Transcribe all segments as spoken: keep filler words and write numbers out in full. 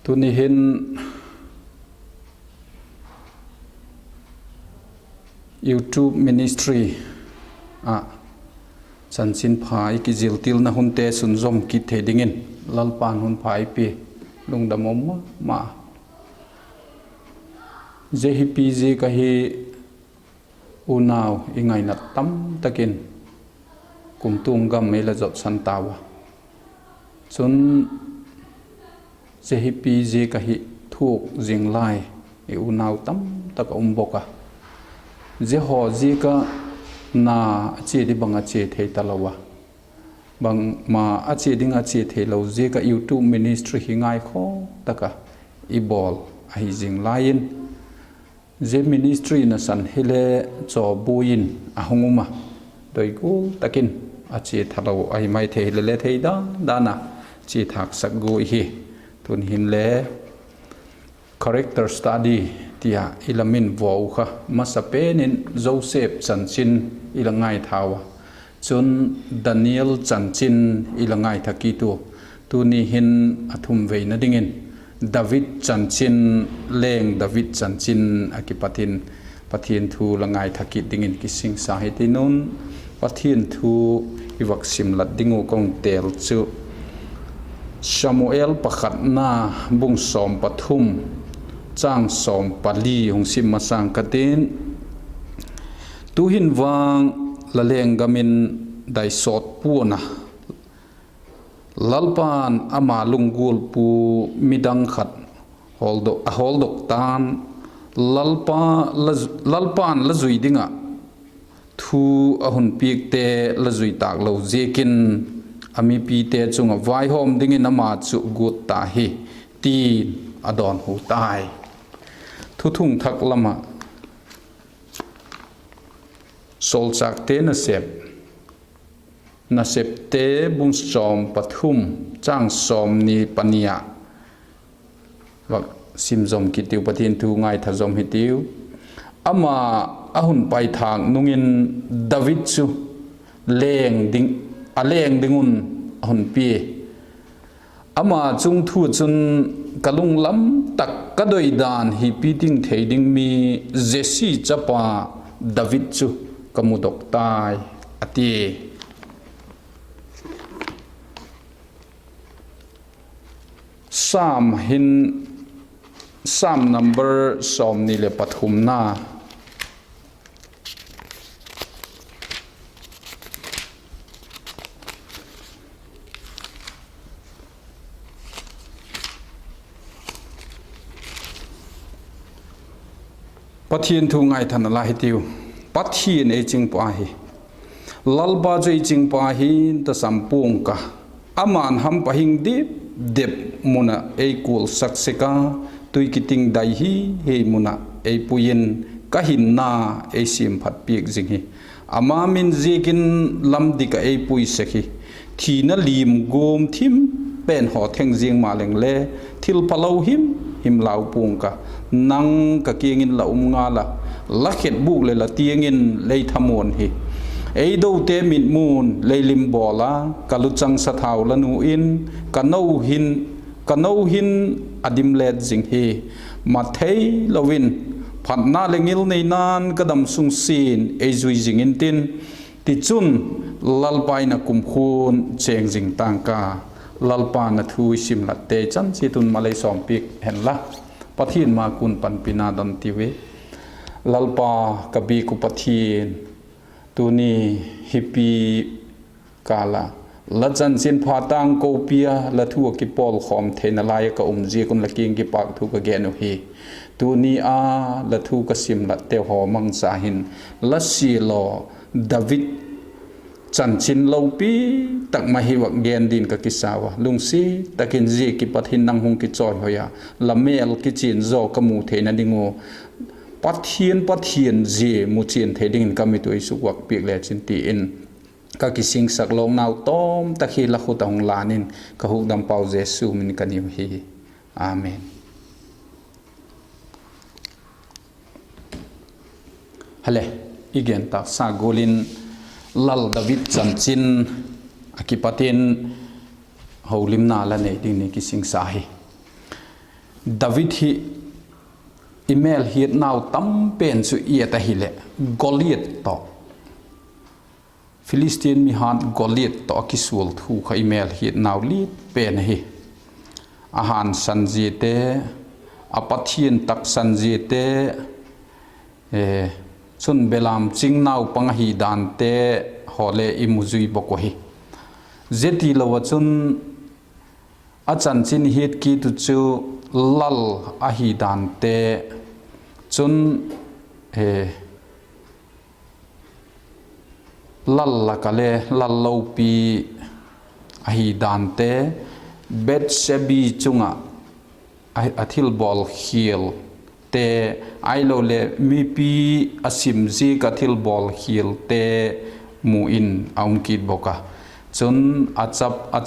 Tuni hin YouTube ministry ah chanchinpha i kiziltilna hunte sunzawm kit thei dingin Lalpa'n hun pha ei pia, lungdam um ma ma. Zia hi pi ziak ahi, unau i ngaina tamtak in kumtuang gam ei la zotsan tau a. Chun, zia hi pi ziak ahi, thuak zing lai i unau tamtak a um bawk a. Zia haw ziak ah na a chia di bang a chia thei talo a, bangma a chia ding a chia theilo ziak ah YouTube ministry hi ngaikhawk tak ah i bawl ahi zing lai in, zia ministry nasan hile chawbuai in a hung um a, doi gual tak in a chia thalo ahi mai thei hile le thei dan dan a chia thâksak gua i hi. Tun hinle character study tia i la min vua u kha, masa pen in Joseph chanchin i la ngaithau a, chun Daniel chanchin i la ngaitha kit u. Tuni hin a thum veina dingin David chanchin, leng David chanchin a kipat in Pathian thu la ngaitha kit dingin kisingsa hi tin un, Pathian thu i vak simlat ding uh ka hung têl chu Samuel pakhatna bung sawm pathum, châng sawm pali hung sim masang ka tin. Tu'hin vang la lenggam in dai sawt pua'n a, Lalpa'n ama lunggualpu midang khat hawldok, a hawldok ta'n, Lalpa la, Lalpa'n la zui ding ah thu a hun piakte la zui tâk lo ziakin, a mipite chung ah vaihawm dingin ama chu guat ta hi, ti'n a dawnhu tai. Thuthung thak lam ah Sawlchâkte Nasep, Nasepte bung sawm pathum, châng sawmni pani ah vak sim zom kit diu, Pathian thu ngaitha zom hitiu. Ama a hun paithâk nung in David chu leng ding, a leng ding un a hun pia. Ama chungthu chun, ka lunglam tak ka doi dan hi pi ting thei ding mi Jesse chapa David chu ka mudok tai, a tia. Sam hin, Sam number sawmni leh pathumna. Pathian thu ngaithana la hitiu. Pathian ei chingpa hi, Lalpa chu ei chingpa hi, tasam pua'ng ka. Ama'n hampa hing dip dep mun ah ei kualsak sek a, tui kiting dai hi hei mun ah ei pui in, ka hinna ei siamphat piak zing hi. Ama min ziakin lam dik ah ei pui sek hi. Thina lim guam thim pen haw theng ziang maleng le, thil phalo him him lau pua'ng ka. Nang ka kiang in la um ngal a, la khetbûk leh la tiang in lei thamuan hi. Ei dote mitmu'n lei lim bawl a, ka luchang sathau la nu in, ka no hin, ka no hin a dim let zing hi. Mat theilo in, phatna leh ngilneina'n ka dam sung sin ei zui zing intin, tichun, Lalpa in a kumkhua'n chêng zing ta'ng ka. Lalpa'n a thu i simlatte chan chiat un mal ei sawmpiak hen la, Pathian ma kun panpina don tiu i. Lalpa, ka biak uh Pathian, tuni hipi kâl ah la chanchinpha tâng kopi a la thu ah kipawlkhawm theina lai ah ka um ziak un la kiang kipakthu ka gen uh hi. Tuni a la thu ka simlatte haw mangcha hin, la sia law David chanchin lopi tak mai hi vak gen din ka kisa ua, lungsiat tak in zia kipat hin nang hung kichawihoi a, la mêl kichian zaw ka mu theina ding uh, Pathian, Pathian zia mu chian thei dingin ka mit uh ei sukvak piak lechin ti in, ka kisingsak lawknau tawm tak hi la khut ah hung lân in, ka hukdampau Jesu min in ka niu hi. Amen. Hale, i gen tâksa gual in Lal David chanchin a kipat in holimna la nei ding ni kisingsa hi. David hi i mêlhiatnau tam pen chu i et ahileh, Goliath tawh, Philistine mihat Goliath tawh a kisual thu kha i mêlhiatnau lit pen ahi. A hânsan ziate, a Pathian taksan ziate, chun belam ching naupang ahi dante haw le i mu zui bawk uh ahi. Zia tilo ah chun a chanchin i hiat kit uh chu lal ahi dante, chun lal lak ah le lal lopi ahi dante, Bathsheba chung ah a thilbawl khialte, ahiloleh mipi a sim ziak ah thilbawl khialte mu in a um kit bawk a. Chun a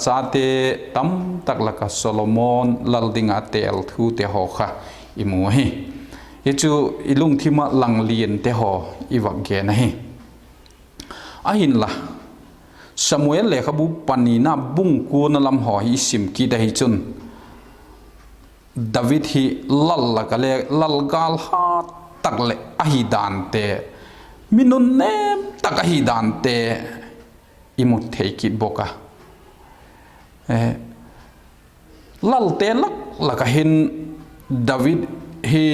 chate tamtak lak ah Solomon lal ding ah a têl thute haw kha i mu ahi. Hi chu i lungthim ah lang liante haw i vak gen ahi. Ahinla, Samuel lekhabu panina bung kuana lam haw hi i sim kit ahi chun, David hi lal lak ah le lal gâl hat tak leh ahi dante, mi nunnêm tak ahi dante i mu thei kit bawk a. Lalte lak lak ah hin David hi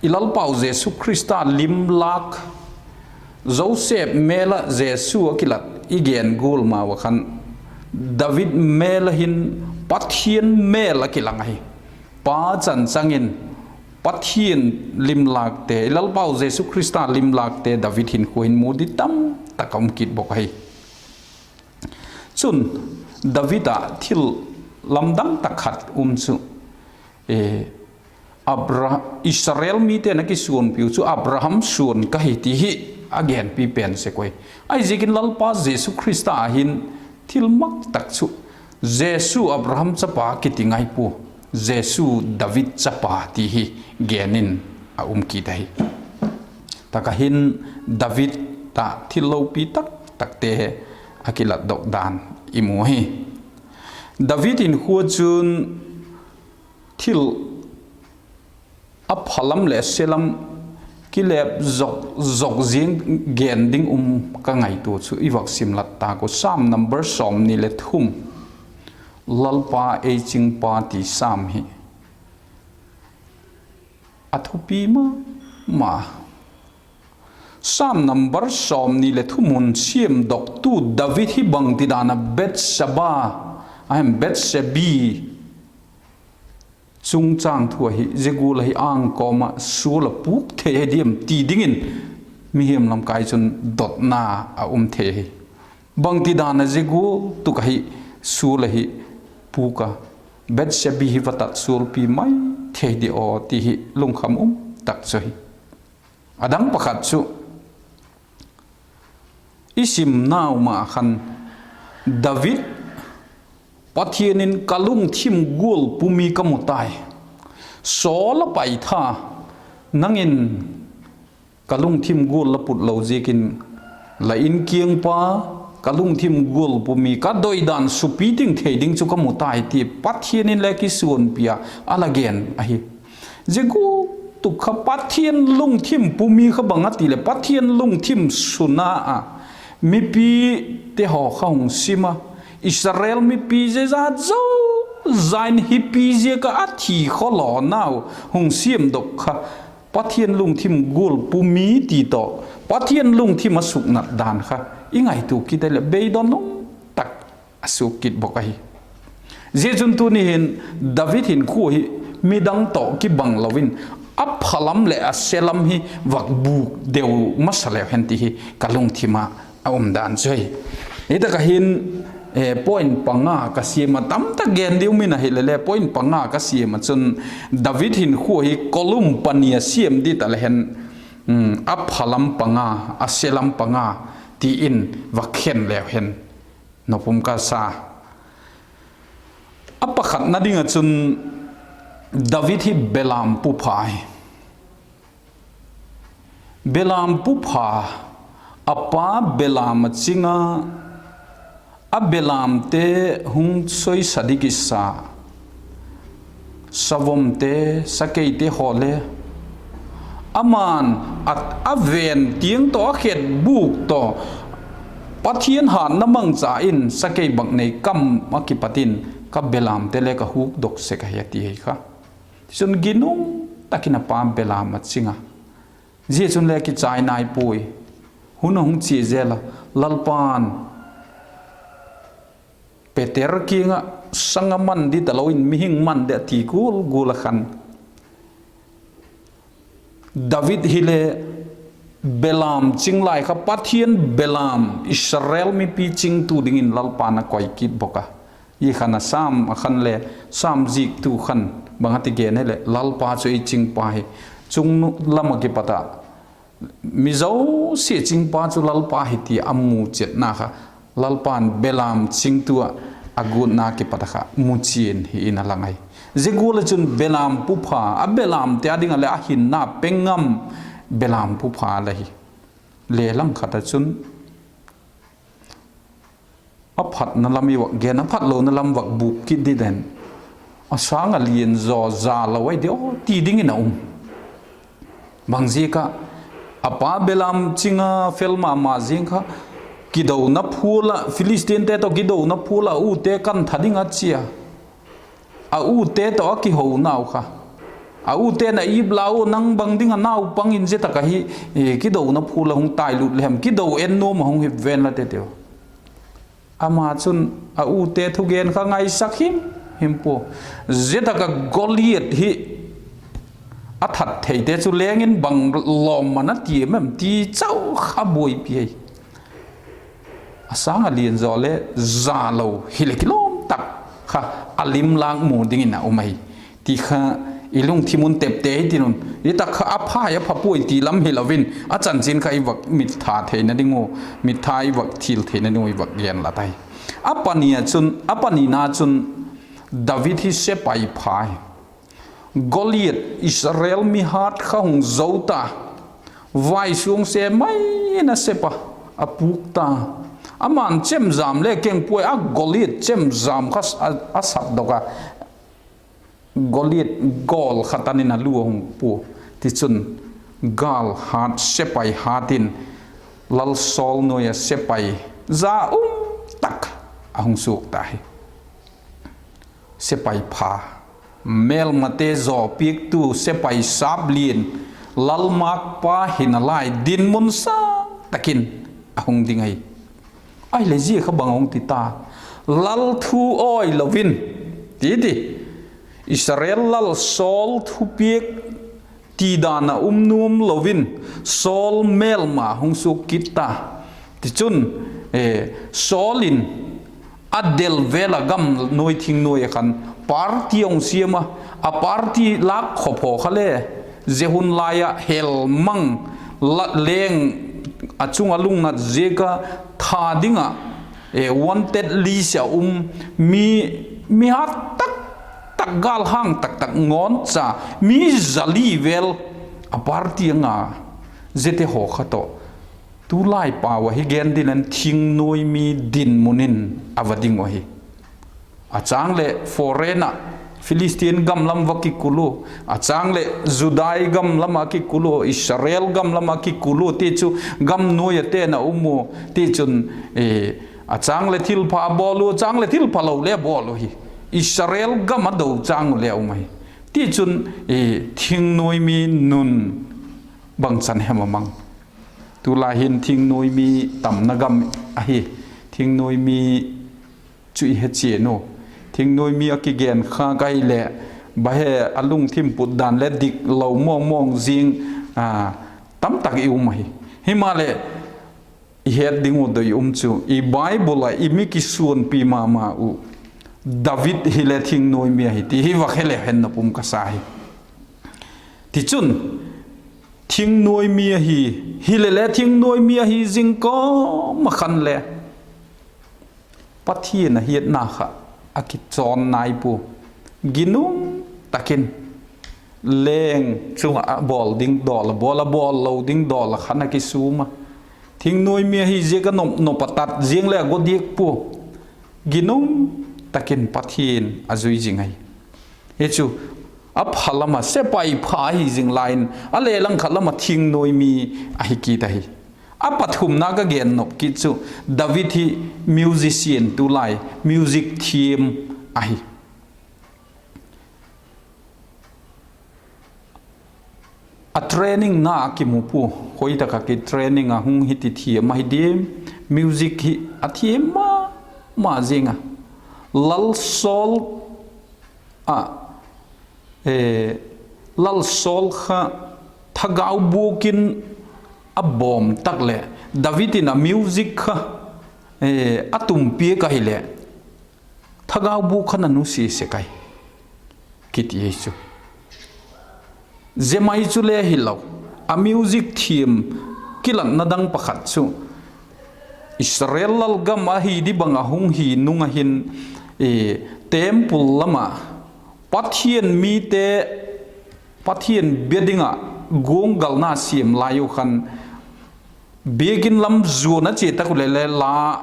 i Lalpau Jesu Khrista lim lâk, Joseph mêl ah Jesu a kilat i gen gual mau ah khan, David mêl ah hin Pathian mêl a kilang ahi. Pa chan chang in Pathian lim lâkte, i Lalpau Jesu Khrista lim lâkte David hinkhua hin mu di tamtak a um kit bawk ahi. Chun, David ah thil lamdang tak khat um chu, Abra-, Israel mite'n a kisuanpiu chu Abraham suan ka hi ti hi a genpi pen sek ui. Ahiziakin Lalpa Jesu Khrista ah hin thil mak tak chu Jesu Abraham chapa kiti ngai pua, Jesu David chapa ti hi gen in a um kit ahi. Tak ah hin David ah thil lopi tak takte a kilatdok dan i mu hi. David hinkhua chun thil a pha lam leh a se lam kilep zok zok ziang gen ding um ka ngaitua chu i vak sim lat tâk u. Sam number sawmni le thum, Lalpa ei chingpa ti Sam hi a thupi ma ma. Sam number sawmni leh thum hun siamdoktu David hi bangtidan ah Bathsheba, ahem, Bathsheba chungchâng thu ahi, zia gual ahi âng kawm ah sual a pûk thei hi diam ti dingin mihing lam kai chun dotna a um thei hi. Bangtidan ah zia gual tuk ahi sual ahi pûk a, Bathsheba hi va tat sualpi mai thei di aw ti hi lungkham um tak chu hi. A dang pakhat chu i simnau ma khan David, Pathian in ka lungthim gual pumi ka mu tai. Saul a paitha, nang in ka lungthim gual la put lo ziakin la inkiangpa, ka lungthim gual pumi ka doidan supi ting thei ding chu ka mu tai ti Pathian in le kisuanpi a a la gen ahi. Zia gual tuk kha Pathian lungthim pumi kha bang a ti leh Pathian lungthim suna a mipite haw kha hung sim a, Israel mipi zia zat zo zain hipi ziak ah a thi khawlaw nau hung siamdok kha Pathian lungthim gual pumi ti tawh Pathian lungthim a suknat dan kha i ngaitua kit a leh beidong um tak a suak kit bawk ahi. Zia chun tuni hin David hinkhua hi midang tawh kibang lo in a pha lam leh a se lam hi vak bûk deu masa leu hen ti hi ka lungthim ah a um dan chu hi. Hi tak ah hin point panga ka siam a, tamtak gen di um in ahileh le point panga ka siam ah chun David hinkhua hi column pani a siam di ta le hen, a pha lam panga, a se lam panga ti in vak khen leu hen nop um ka sa. A pakhatna ding ah chun David hi belam pu pha hi. Belam pu pha, a pa belam a ching a, a belamte hung soisa di kisa. savomte, sakeite haw le, aman a, a ven tiang tawh, a khetbûk tawh, Pathian hâtna mangcha in sakei bâk nei kam ah kipat in ka belamte le ka hukdok sek ahi, a ti ahi kha. Tichun ginum tak in a pa belam a ching a. Zia chun le kichai nai puai. Hun a hung chia zel a, Lalpa'n Peter kiang ah, sanga man di talo in mihing man di a, ti gual gual ah khan, David hile belam ching lai kha, Pathian belam, Israel mipi chingtu dingin Lalpa'n a koi kit bawk a. Zia khan a Sam a khan le, Sam ziktu khan bang a ti gen hileh, Lalpa chu ei chingpa hi, chung lam ah kipat ah mi zosia chingpa chu Lalpa hi ti a mu chiatna kha, Lalpa'n belam chingtu ah a gutna kipat ah kha mu chian hi in a lang ahi. Zia gual ah chun belam pupha, a belamte â ding ah leh a hinna pe ngam belam pupha la hi. Le lang khat ah chun a phatna lam i vak gen, a phatlona lam vak bûk kit di den. A sâng ah lian zaw, za lo ahi di aw ti dingin a um. Bangziak ah, a pa belam ching a fel ma ma ziang kha, kidona phual ah, Philistinte tawh kidona phual ah a ute kan tha ding a chia, a ute tawh a kihonau kha, a ute'n a ip la ua, nang bang ding a naupang in zia tak ahi, kidona phual ah hung tai lut le hem, kido en nuam a hung hip ven la te tiu. Ama chun a ute thugen kha ngaisak him him pua. Zia tak ah Goliath hi a that theite chu leng in bang lawmman a ti em em ti chau kha buaipi ahi. A sâng ah lian zaw le za lo hileh kilawm tak kha a lim lâk mu dingin a um ahi ti kha i lungthim un tepte hi tin un. Zia tak kha a pha hi a pha puai ti lam hilo in a chanchin kha i vak mit tha theina ding u, mit tha i vak thil theina ding u i vak gen la tai. A pani a chun, a panina chun David hi sepai pha hi. Goliath, Israel mi hat kha hung zo ta, vaisuangse mai in a sep a, a pûk ta. Ama'n chemjam le keng puai a, Goliath chemjam kha a sapdok a. Goliath gawl khat an in a lu a hung pua. Tichun, gâl hat, sepai hat in, Lal Saul nuai ah sepai za um tak a hung suak ta hi. Sepai pha, mêlmate zaw piaktu sepai sâp lian, lal mâkpa hina lai dinmun sâng tak in a hung ding ahi. Ahileh zia kha bang a hung ti ta? Lal thu awi lo in, ti ti, Israel lal Saul thupiak ti dan ah um nuam lo in, Saul mêlma hung suak kit ta. Tichun, Saul in a del vel ah gam nuai thing nuai ah khan party a hung siam a, a party lâk khawp haw kha le, zia hun lai ah hel mang, leng a chung ah lungnat ziak a that ding ah wanted list ah um mi, mi hat tak tak, gâlhang tak tak ngawn cha, mi za li vel a party a nga, ziate haw kha tawh tulai pau ah hi gen ding leng thingnuai mi dinmun in a va ding uh ahi. A châng leh foreign ah, Philistine gam lam va kikul ua, a châng leh Judai gam lam ah kikul ua, Israel gam lam ah kikul ua, ti chu gam nuai ah te'n a um ua, tichun, a châng leh thilpha a bawl ua, châng leh thilphalo le a bawl uh hi. Israel gam a do châng uh le a um ahi. Tichun, thingnuai mi nun bangchan hem a mang? Tulai hin thingnuai mi tamna gam ahi. Thingnuai mi chu i he chian u. Thingnuai mi a kigen kha ka hileh, bahe, a lungthim put dan le dik lo mawng mawng zing tamtak i um ahi. Himaleh, i het ding uh doi um chu, i Bible ah i mi kisuanpi ma ma uh David hile thingnuai mi ahi ti hi vak he le hen nop um ka sa hi. Tichun, thingnuai mi ahi, hile le thingnuai mi ahi zing kawm ah khan le, Pathian a hiatna kha a kichawn nai pua. Ginum tak in leng chung ah a bawl ding dawl a bawl, a bawl lo ding dawl ah khan a kisûm a. Thingnuai mi ahi ziak a nop nop a tat ziang le a go diak pua. Ginum tak in Pathian a zui zing ahi. Hi chu A pha lam ah sepai pha ahi zing lai in, a le langkhat lam ah thingnuai mi ahi kit ahi. A pathumna ka gen nop kit chu, David hi musician, tulai music thiam ahi. A training na a kimu pua, khoi tak ah ki training a hung hi ti thiam ahi diam, music hi a thiam ma ma zing a. Lal sawl ah, lal sawl kha thagau buak in a bawm tak leh, David in a music kha a tumpiak ahileh, thagau buak kha na nusia sek ahi, kiti ahi chu. Zia mai chu le hilo, a music thiam kilatna dang pakhat chu, Israel lalgam ahi di bang a hung hi nung ah hin, temple lam ah Pathian mite, Pathian bia ding ah guanggalna siam lai uh khan, biakin lam zuan a chia tak uh leh le la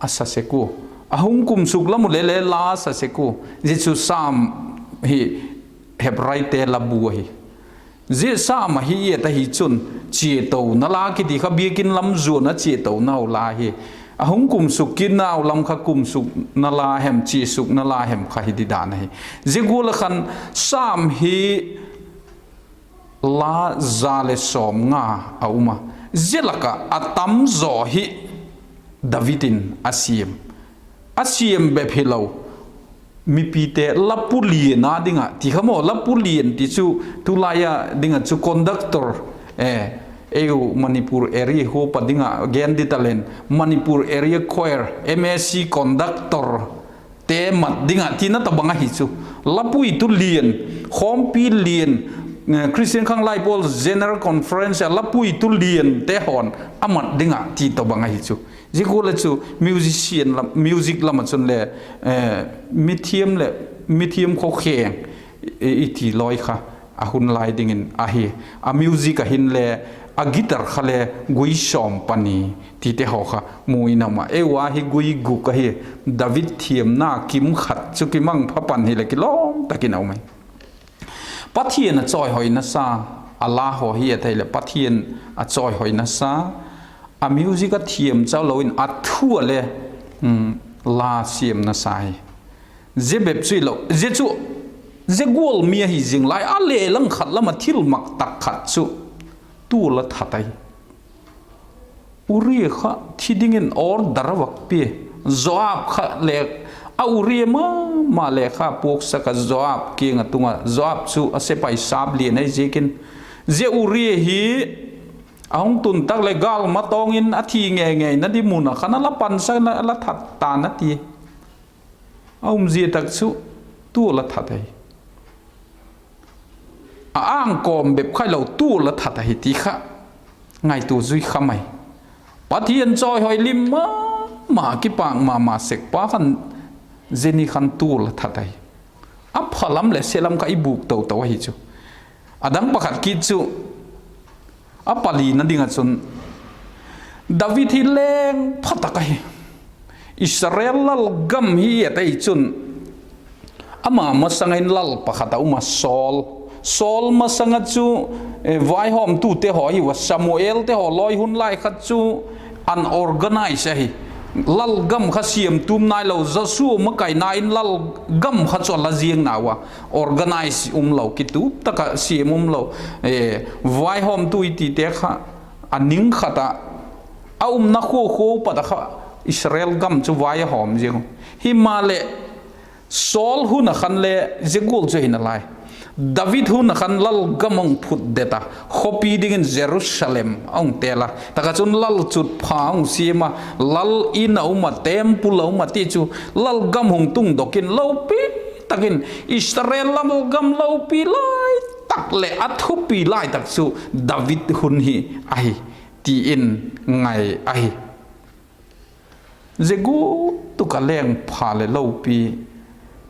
a sa sek ua, a hung kumsuk lam uh leh le la a sa sek ua. Zia chu Sam hi, Hebraite la bu ahi. Zia Sam ahi et ahi chun, chiatona la kiti kha biakin lam zuan a chiatonau la hi. A hung kumsuk kitnau lam kha kumsukna la hem, chiasukna la hem kha hi di dan ahi. Zia gual ah khan Sam hi la za leh sawmnga a um a, zia lak ah a tam zaw hi David in a siam. A siam bep hilo, mipite la pu lian a ding ah ti kha maw, la pu lian ti chu tulai a ding ah chu conductor, eu Manipur area huap a ding ah gen di ta leng, Manipur Area Choir, M A C conductorte mat ding ah tina tawhbang ahi chu. La pu i tu lian, khawmpi lian, Christian Khanglai Pawl General Conference ah la pu i tu liante haw'n a mat ding ah ti tawhbang ahi chu. Zia gual ah chu musician lam, music lam ah chun le mithiam leh mithiam khawkheng i ti lawi kha a hun lai dingin ahi. A music ah hin le a guitar kha le gui sawm pani tite haw kha mu in a um a, eu a hi gui guk ahi. David thiamna kim khat chu kimang pha pan hileh kilawm tak in a um ahi. Pathian a chawihoina sa, a la haw hi a thei leh Pathian a chawihoina sa, a music a thiam chau lo in a thu a le la siamna sa hi. Zia bep chu hilo, zia chu, zia gual mi ahi zing lai a le langkhat lam ah thilmak tak khat chu tual a that ahi. Uria kha thi dingin order a vak pia. Joab kha le, a Uria ma ma le kha puaksak a Joab kiang ah tung a, Joab chu a sepai sap lian ahi ziakin, zia Uria hi a hung tun tak leh gâl matawng in a thi ngei ngeina di mun ah khan a la pansak a, la that ta'n a ti. A umzia tak chu tual a that ahi. A âng kawm bep kha hilo, tual a that ahi ti kha ngaitua zui kha mai. Pathian chawihoi lim ma ma, kipâk ma ma sek pa khan zia ni khan tual a that ahi. A pha lam leh se lam kha i bûk to to ahi chu. A dang pakhat kit chu, a palina ding ah chun, David hi leng pha tak ahi. Israel lal gam hi et ahi chun, ama masang in lal pakhat a um a, Saul. Saul masang ah chu vaihawmtute haw hi ua, Samuelte haw lawi hun lai khat chu unorganized ahi. Lal gam kha siam tum nailo, Joshua makaina in lal gam kha chu a la ziang nau a, organize umlo, kitup tak ah siam umlo. Vaihawmtu i tite kha a ning khat ah, a umna khua khua pat ah kha Israel gam chu vai a hawm ziang u. Himaleh, Saul hun ah khan le zia gual chu hi nalai. David hun ah khan lal gam a hung phut det a, khawpi dingin Jerusalem a hung têl a, tak ah chun lalchutpha a hung siam a, lal in a um a, temple a um a, ti chu lal gam hung tungdok in lopi tak in Israel lal gam lopi lai tak leh a thupi lai tak chu David hun hi ahi, ti in ngai ahi. Zia gual tak ah lengpha leh lopi,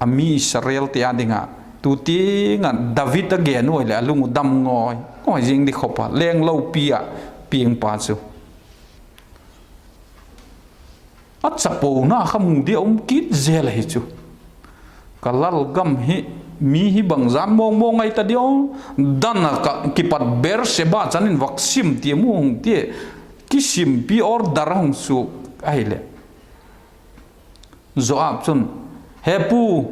a mi Israelte â ding ah tu tiang ah David a gen uai leh a lung u dam ngawi ngawi zing di khop a, leng lopi ah piangpa chu a chapona kha mu di a um kit zel ahi chu. Ka lal gam hi Mi hi bangzat mawngmawng ahi ta diam? Dan a kipat Beersheba chan in vak sim tiam u hung tia, kisimpi order a hung suak ahileh, Joab chun, He pu,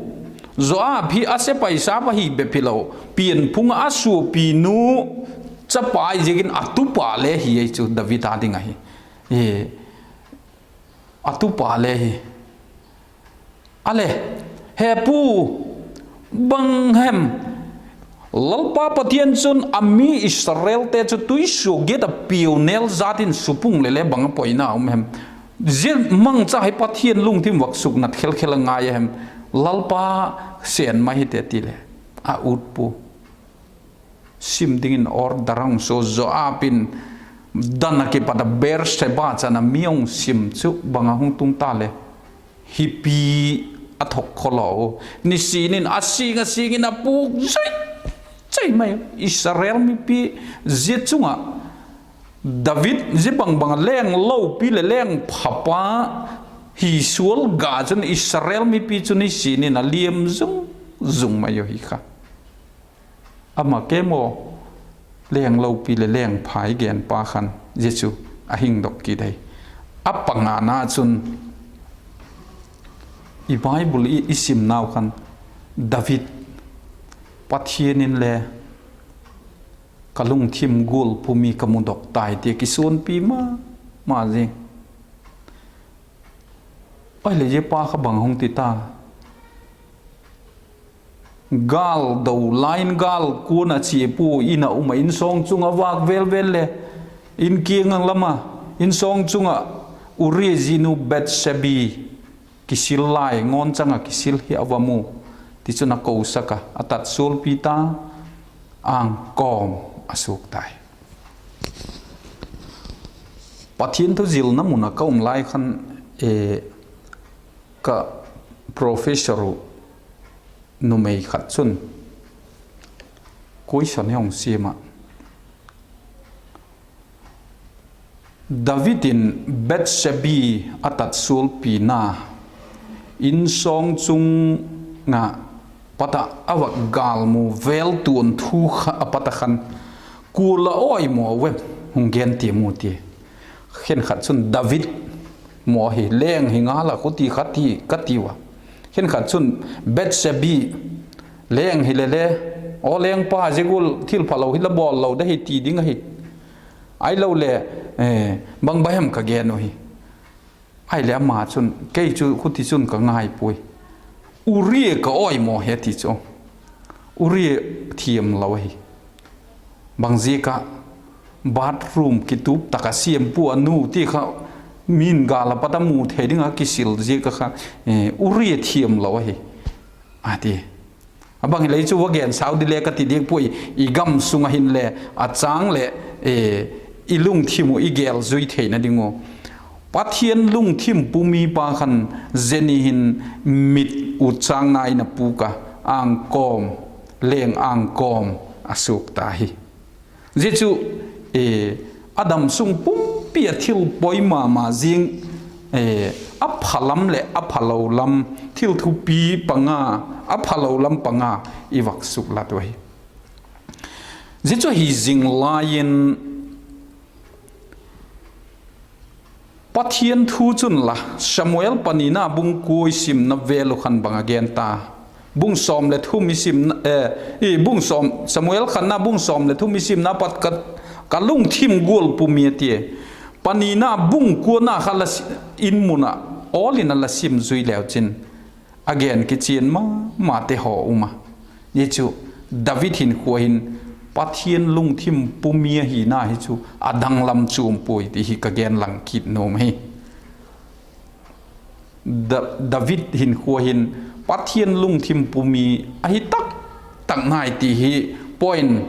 Joab hi a sepaisap ahi bep hilo, pianphung ah a suapinu chapa ahi ziakin a tupa le hi ahi chu David â ding ahi. A tupa le hi. A le, He pu, bang hem, Lalpa Pathian chun a mi Israelte chu tuisuak giat ah piaunel zat in supung leh le bang a poina um hem? Zia mangcha hi Pathian lungthim vak suknat khelkhel a ngai a hem? Lalpa sen mai hite, ti leh, a ut pua. Sim dingin order a hung suak, Joab in Dan a kipat a Beersheba chan a mi a hung sim chu bang a hung tung ta le, hipi a thok khawlaw u. Nisin in a sing a sing in a pûk zui zui mai. Israel mipi, zia chung ah David zia bang bang a leng lopi leh leng phapa hi sual ga chun Israel mipi chu nisin in a liam zung zung mai u hi kha. Ama kei maw, leng lopi leh leng pha i genpa khan zia chu a hingdok kit ahi. A pangana chun, i Bible i, i simnau khan, David, Pathian in le ka lungthim gual pumi ka mudok tai, tia kisuanpi ma ma zing. Ahileh zia pa kha bang hung ti ta? Gâl do lai in gâl kuan a chia pua in a um ah, insawng chung a vâk vêl vêl leh, in kiang lam ah, insawng chung ah Uria zinu Bathsheba kisil lai, ngawnchang ah kisil hi a va mu. Tichun a kosak a, a tatsualpi ta, âng kawm a suak tai. Pathian thu zilna mun ah ka um lai khan, ka professor uh numei khat chun question hi hung siam ah, David in Bathsheba a tatsualpina, insawng chung ah pat ah a va gâl mu vêl tuan thu kha a pat ah khan, kua la awi maw em, hung gen tiam u, ti. Khenkhat chun David maw hi, leng hi ngal a khuti kha ti ka tiu a. Khenkhat chun Bathsheba, leng hile le, aw lengpa, zia gual thil phalo hi la bawl lo de hi, ti ding ahi. Ahilole, bang bang hem ka gen u hi. Ahileh ama chun, kei chu khuti chun ka ngai puai. Uria ka awi maw he, ti chu. Uria thiam lo ahi. Bang ziak ah, bathroom kitup tak a siam pua a nu ti kha, min gâl a pat a mu thei ding ah kisil ziak ah kha, Uria thiam lo ahi, a ti. A bang hileh chu va gen sau di le ka ti diak puai, i gam sung ah hinle a châng leh i lungthim uh i gel zui theina ding uh. Pathian lungthim pumi pa khan zia ni hin mit utchângna in a pûk a, âng kawm, leng âng kawm a suak ta hi. Zia chu, a dam sung pumpi a thil poi ma ma zing, a pha lam leh a phalo lam, thil thupi panga, a phalo lam panga i vak suklat u ahi. Zia chu hi zing lai in, Pathian thu chun la, Samuel panina bung kua i simna vêl uh khan bang a gen ta? Bung sawm leh thum i sim, bung sawm, Samuel khatna bung sawm leh thum i simna pat ka, ka lungthim gual pumi a tia. Panina bung kuana kha la, in mun ah awl in a la sim zui leu chin, a gen kichian ma mate haw um a. Hi chu David hinkhua hin Pathian lungthim pumi ahina hi chu a danglam chuam puai ti hi ka gen lang kit nuam hi. Da-, David hinkhua hin Pathian lungthim pumi ahi tak tak ngai ti hi point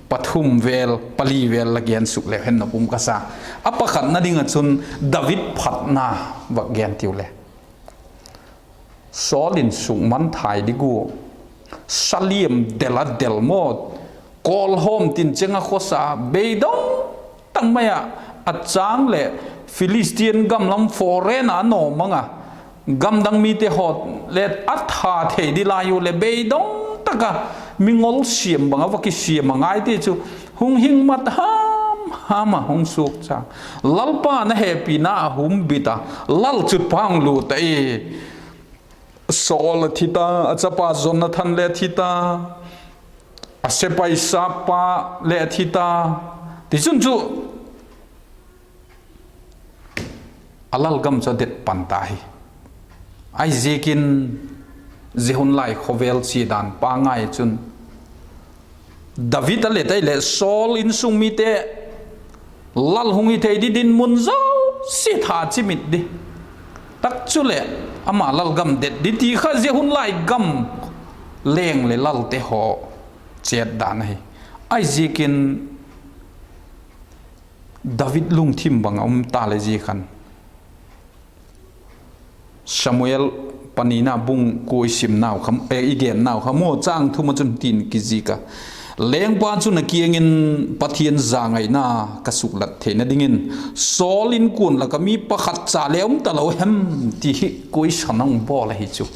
pathum vêl, pali vêl la gen suk leu hen nop um ka sa. A pakhatna ding ah chun David phatna vak gen tiu le. Saul in sukmangthai ding ua, sa liam del a del maw, kawlhawm tin cheng a khawsa, beidong tak mai ah, a châng leh Philistine gam lam foreign a a naw mang a, gamdang mite haw le a that thei di lai u leh beidong tak a, mi ngol siam bang a va kisiam a ngai ti chu, hung hing mat ham ham a hung suakcha. Lalpa'n a hepina a humbit a, lal chutpa hung lut ahi. Saul a thi ta, a chapa Jonathan le a thi ta, a sepai sappa le a thi ta. Tichun chu a lalgam chu a det pan ta hi. Ahiziakin zia hun lai khawvel chia dan pangai chun David a let ahileh Saul insung mite lal hung hi thei di dinmun zosia tha chimit di tak chuleh ama lalgam det di ti kha zia hun lai gam leng leh lalte haw chet dan ahi. Ahiziakin David lungthim bang a um ta le zia khan Samuel panina bung kua i simnau kha, i gennau kha maw, châng thum ah chun tin kizik a, lengpa chun a kiang in, Pathian zangaina ka suklat theina dingin Saul inkuan lak ah mi pakhat cha le um talo hem? ti hi question a hung bawl ahi chu.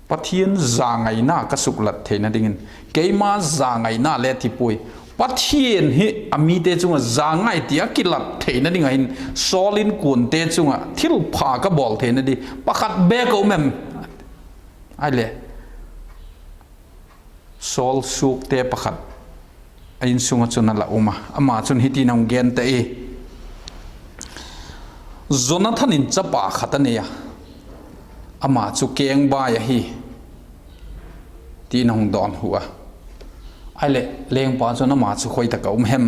Pathian zangaina ka suklat theina dingin, keima zangaina le ti puai. Pathian hi a mite chung ah zangai ti a kilat theina ding ah hin, Saul inkuante chung ah thilpha ka bawl theina di pakhat bek a um em? Ahileh, Saul suakte pakhat a insung ah chun a la um a, ama chun hiti'n a hung gen ta i, Jonathan in chapa khat a nei a, ama chu kengbai ahi, ti'n a hung dawnhu a. Ahileh lengpa chun, Ama chu khoi tak ah um hem?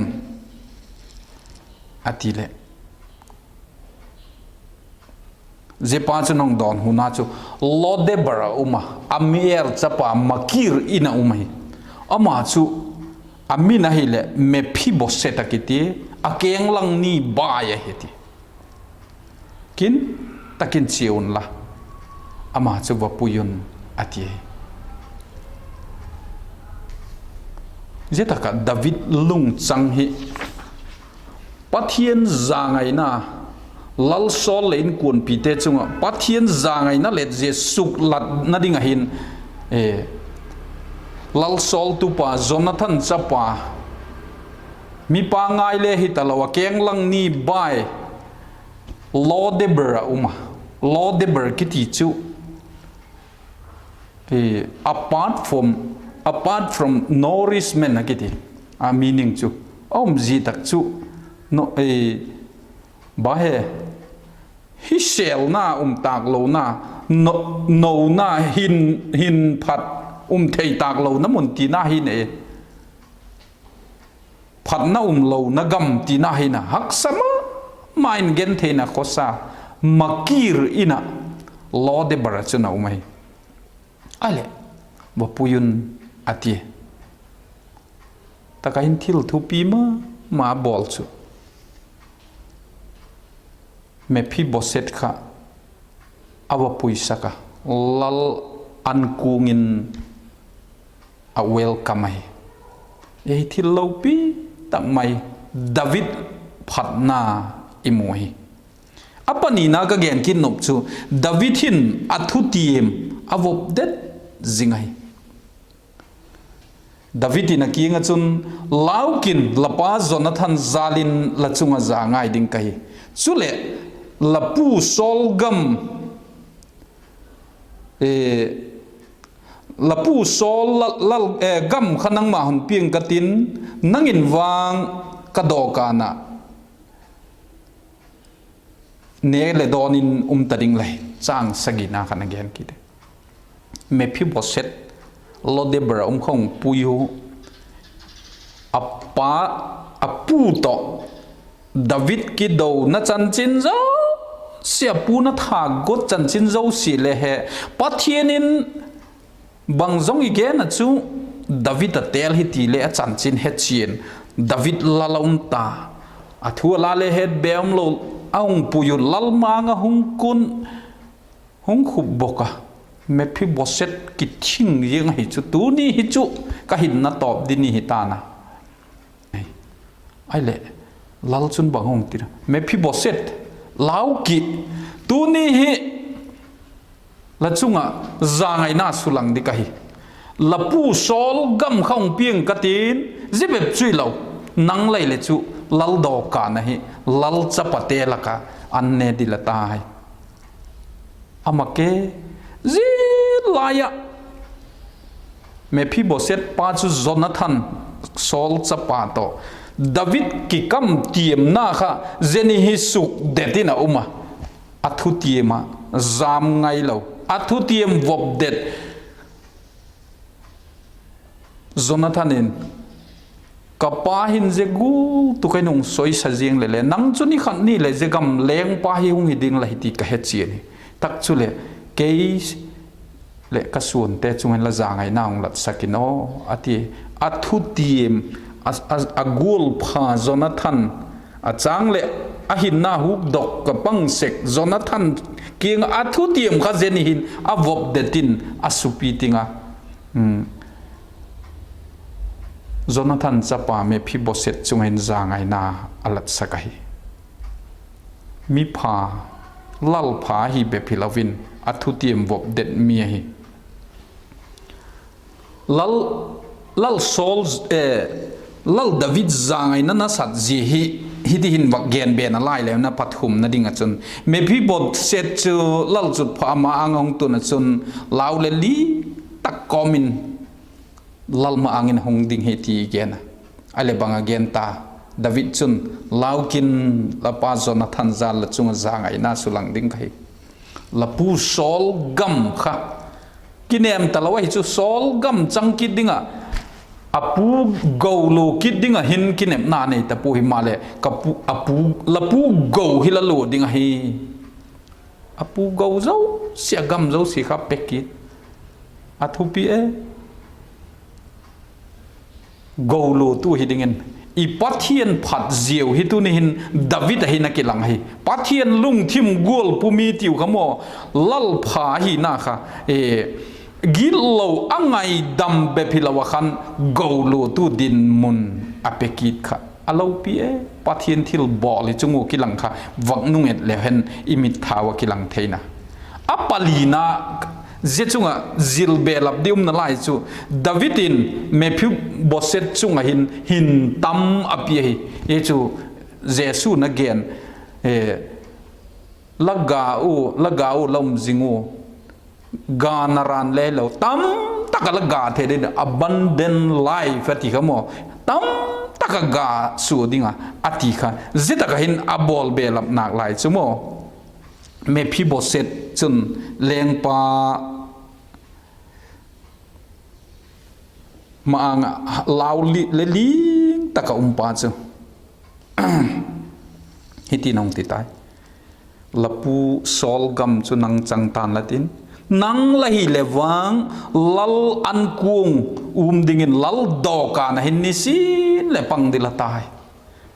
a ti leh, zia pa chun a hung dawnhuna chu, Lodebar ah um a, Amiel chapa Makir in ah um ahi. Ama chu a min ahileh Mephiboset a kiti, a kenglang ni bai ahi ti. Kin tak in chia unla, ama chu va pui un, a ti ahi. Zia tak ah David lungchang hi Pathian zangaina, lal Saul leh inkuanpite chung ah Pathian zangaina le zia suklatna ding ah hin, lal Saul tupa Jonathan chapa, mi pangai le hi talo a, kenglang ni bai, Lodebar ah um a. Lodebar kiti chu apart from, apart from nourishment a kiti, a meaning chu, a um zia tak chu, ba he, hiselna um tâk lona, nona, hin phat um thei tâk lona mun tina hi ne, phatna um lona gam tina hi na, haksa ma ma in gentheina khawsa, Makir in ah, Lodebar ah chun a um ahi. Ahileh, va pui un, a ti. Tak ah hin thil thupi ma ma bawl chu, Mephiboset kha a va puisak a, lal ankuang in a welcome ahi. Ei thil lopi tak mai David phatna i mu hi. A panina ka gen kit nop chu, David hin a thutiam a vop det zing ahi. David in a kiang ah chun, Lau kin, la pa Jonathan jâl in la chung ah zangai ding ka hi. Chuleh, la pu Saul gam, la pu Saul gam kha nangma hun piang ka tin, nang in vang ka dawkan ah ne leh dawn in um ta ding la hi. Chang sagina khan a gen kit e. Mephiboset, Lodebar ah um kha hung pui u, a pu tawh David kidona chanchin zosia, a pu'n a thâk guat chanchin zosia le he, Pathian in bang zong i gen ah chu David a têl hi ti le a chanchin he chian, David lal a um ta, a thu a la le het be umlo, a hung pui u, lal mang a hung kun, hung khup bok a, Mephiboset kithing ziang ahi chu, tuni hi chu ka hinna tawp ding ni hi ta'n a. Ahileh, lal chun bang hung ti a, Mephiboset, lau ki, tuni hi La chung ah zangaina sulang ding ahi. La pu Saul gam kha hung piang ka tin, zia bep chu hilo, nang lai leh chu lal dawkan ahi, lal chapate lak ah an ne ding la tai. Ama ke, zia lai ah Mephiboset pa chu Jonathan, Saul chapa tawh David kikam tiamna kha zia ni hi sukdet in a um a, a thutiam ah jam ngailo, a thutiam vop det. Jonathan in, Ka pa hin zia gual tu kha in hung soisa ziang leh le, nang chu ni khat ni leh zia gam lengpa hi hung hi ding la hi ti ka he chian hi. Tak chuleh, kei leh ka suante chung in la zangaina hung latsak in aw, a ti. A thutiam, a, a, a gualpha Jonathan, a chang leh a hinna hukdok ka pang sek Jonathan kiang ah a thutiam kha zia ni hin a vop det in a supi ting a. Jonathan chapa Mephiboset chung ah hin zangaina a latsak ahi. Mi pha, lal pha ahi bep hilo in, a thutiam vop det mi ahi. Lal, lal Saul, eh, lal David zangaina nasat zia hi, hiti hin vak gen be nalai leu na, pathumna ding ah chun, Mephiboset chu lalchutpha ma âng ah hung tun ah chun, lau le li tak kawm in lal ma-âng in hung ding hi ti gen a. A leh bang a gen ta, David chun, Lau kin, la pa Jonathan jal la chung ah zangaina sulang ding ka hi. La pu Saul gam kha kinêm talo ahi chu, Saul gam chang kit ding ah, a pu go lua kit ding ah hin kinepna nei ta pua, himaleh ka pu, a pu, la pu go hi la lua ding ahi. A pu go zosia, a gam zosia kha pe kit. A thupi e. Go luatu hi dingin, i Pathian phat ziau hi tuni hin David ah hin a kilang ahi. Pathian lungthim gual pu mi tiu kha maw, lal pha ahina kha, gitlo a ngaidam bep hilo ah khan, go luatu dinmun a pe kit kha a lopi e. Pathian thilbawl hi chung ua kilang kha vak nung et leu hen i mitthau ah kilang theina. A palina, zia chung ah zil belap ding um nalai chu, David in Mephiboset chung ah hin hin tam a pia hi. Hi chu Jesu'n a gen, la ga u, la ga u, la um zing u, ga naran le lo, tamtak ah la ga thei ding, abundant life a ti kha maw, tamtak ah ga sua ding a, a ti kha. Zia tak ah hin a bawl belap nâk lai chu maw, Mephiboset chun lengpa ma-âng ah lau le ling tak ah um pa chu hiti'n a hung ti tai, La pu Saul gam chu nang chang ta'n la tin, nang la hileh vang, lal ankuang um dingin lal dawkan ah hin nisin leh pang ding la tai.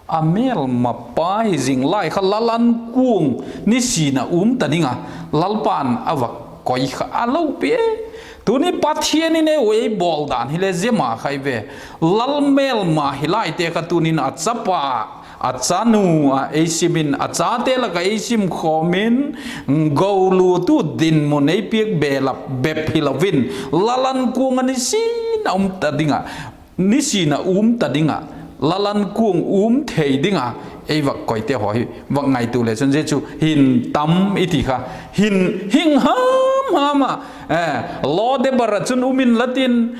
A mêlmapa hi zing lai kha lal ankuang nisin a um ta ding a, Lalpa'n a va koi kha a lopi e. Tuni Pathian in ei u ei bawl dan hile zia ma kha i ve. Lal mêlma hi laite kha tuni'n a chapa, a chanu ah ei sim in, a chate lak ah ei sim khawm in, go luatu dinmun ei piak belap bep hilo in, lal ankuang ah nisin a um ta ding ah, nisin a um ta ding ah, lal ankuang um thei ding ah ei vak koite haw hi vak ngaitua le chun, zia chu hin tam i ti kha, hin hing ham ham ah, Lo-debar ah chun um inla tin,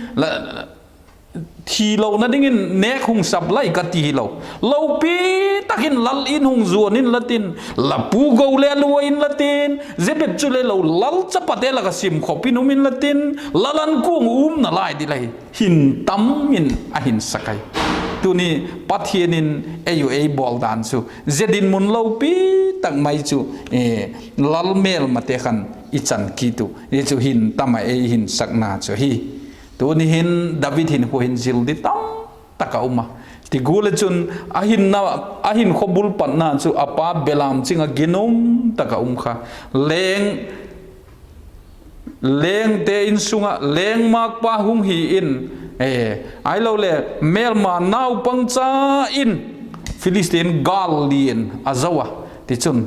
thilona dingin nêk hung sap lai ka ti hilo. Lopi tak in lal in hung zuan inla tin, la pu go le lua inla tin, zia bep chu le lo, lal chapate lak ah simkhop in um inla tin, lal ankuang um nalai ding la hi, hin tam in a hin sak ahi. Tuni Pathian in ei u ei bawl dan chu zia dinmun lopi tak mai chu, lal mêlmate khan i chan kit u, zia chu hin tam ah ei hin sakna chu ahi. Tuni hin David hinkhua hin zil ding tam tak a um a, ti gual ah chun a hinkhua bul patna chu a pa belam ching ah ginum tak a um kha. Leng, lengte insung ah lengmâkpa hung hi in, ahiloleh mêlma naupangcha in Philistin gâl lian a zo a, tichun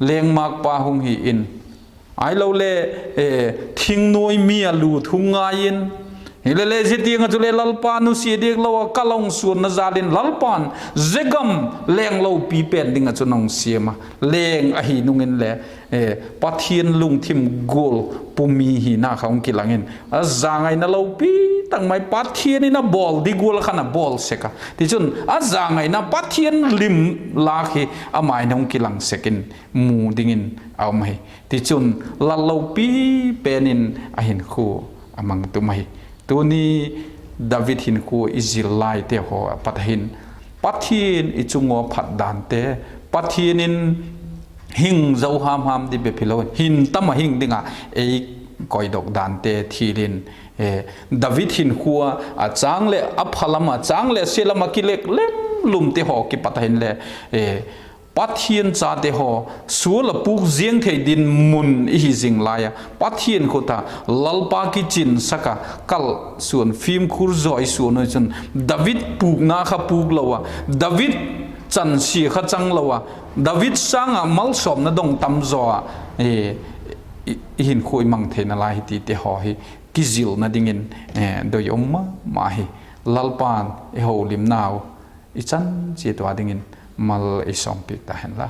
lengmâkpa hung hi in, Ahilole, thingnuai mi a lût hung ngai in, hilele zia tiang ah chule Lalpa nusia diak lo ah kal a hung suanna jal in Lalpa'n zia gam leng lopi pen ding ah chun a hung siam a, leng ahi nung inle Pathian lungthim gual pumi hina kha hung kilang in, a zangaina lopi tak mai Pathian in a bawl di gual khan a bawl sek a. Tichun a zangaina Pathian lim lâk hi ama in hung kilang sek in mu dingin a um ahi. Tichun lal lopi pen in a hinkhua a mang tum ahi. Tuni David hinkhua i zil laite haw a pat hin, Pathian i chung ua phat dante, Pathian in hing zo ham ham di bep hilo in, hin tam a hing ding a ei koidok dante thil in, David hinkhua a châng leh a pha lam a, châng leh a sia lam a kilek lem lumte haw kipat a hinle, Pathian chate haw sual a pûk ziang thei dinmun i hi zing lai a, Pathian khut a Lalpa kichinsak a kal suan, fimkhur zaw i suan u chun, David pûkna kha pûk lo a, David chansia kha chang lo a, David sâng ah malsawmna dong tam zaw a, i hinkhua i mang theina lai hi tite haw hi kizilna dingin doi um ma ma hi. Lalpa'n i holimnau i chan chiat ua dingin mal ei sawmpiak ta hen la.